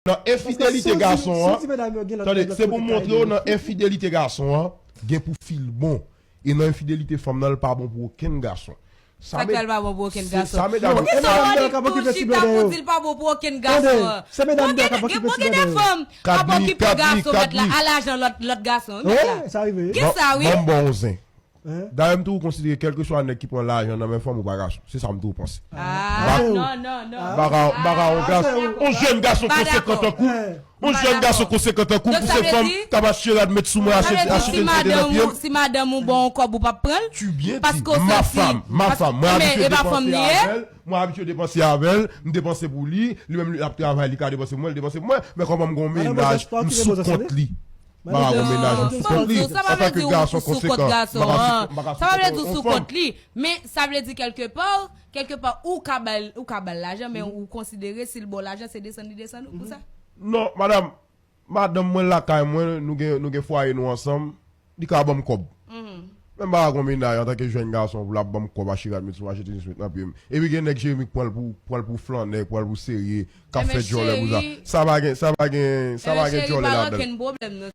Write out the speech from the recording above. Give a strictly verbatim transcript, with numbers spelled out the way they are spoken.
Nan enfidelite gason an, tande, se pou montre w nan enfidelite gason an, gen pou fi l bon. E nan enfidelite fanm nan, l pa bon pou okenn gason. Sa k fè l pa bon pou okenn gason? Poukisa w annik tou chita pou di l pa bon pou okenn gason an? Bon, gen de fanm ap okipe gason mèt la a lajan lòt gason wi mèt la. Gen sa wi. Ban m ba w yon zen. Dayè, m toujou konsidere kèlkeswa nèg ki pran lajan nan men fanm ou pa gason. Se sa m toujou panse. Ah, non, non, non. M pa ka, m pa ka yon gason, yon jèn gason konsekan tankou w, yon jèn gason konsekan tankou w, pou se fanm k ap achte rad met sou mwen, achte, achte tete nan pye m. Si madanm ou ba w yon kòb ou p ap pran l? Tu bien dit, ma femme, ma femme. Mwen abitye depanse avè l, mwen abitye depanse avè l, m depanse pou li, li menm li ap travay, li ka depanse pou mwen, li depanse pou mwen, men kòman m gen yon mennaj, m sou kont li. M pa ka gen yon mennaj, m sou kont li. Antanke gason konsekan, m pa ka sou kont yon fanm. Men sa vle di kèlkepa, kèlkepa ou ka ba l, ou ka ba l lajan, men ou konsidere si l ba w lajan, se desann li desann ou pou sa? Non, madanm, madanm mwen lakay mwen, nou gen, nou gen fwaye nou ansanm, li ka ban m kòb. Men m pa ka gen yon mennaj antanke jèn gason pou l ap ban m kòb achte rad met sou mwen, achte tenis met nan pye m. Epi gen nèg Jeremi k pran l pou, pran l pou flannè, pran l pou serye, k ap fè djòlè pou sa. Sa pa gen, sa pa gen, sa pa gen djòlè ladan l.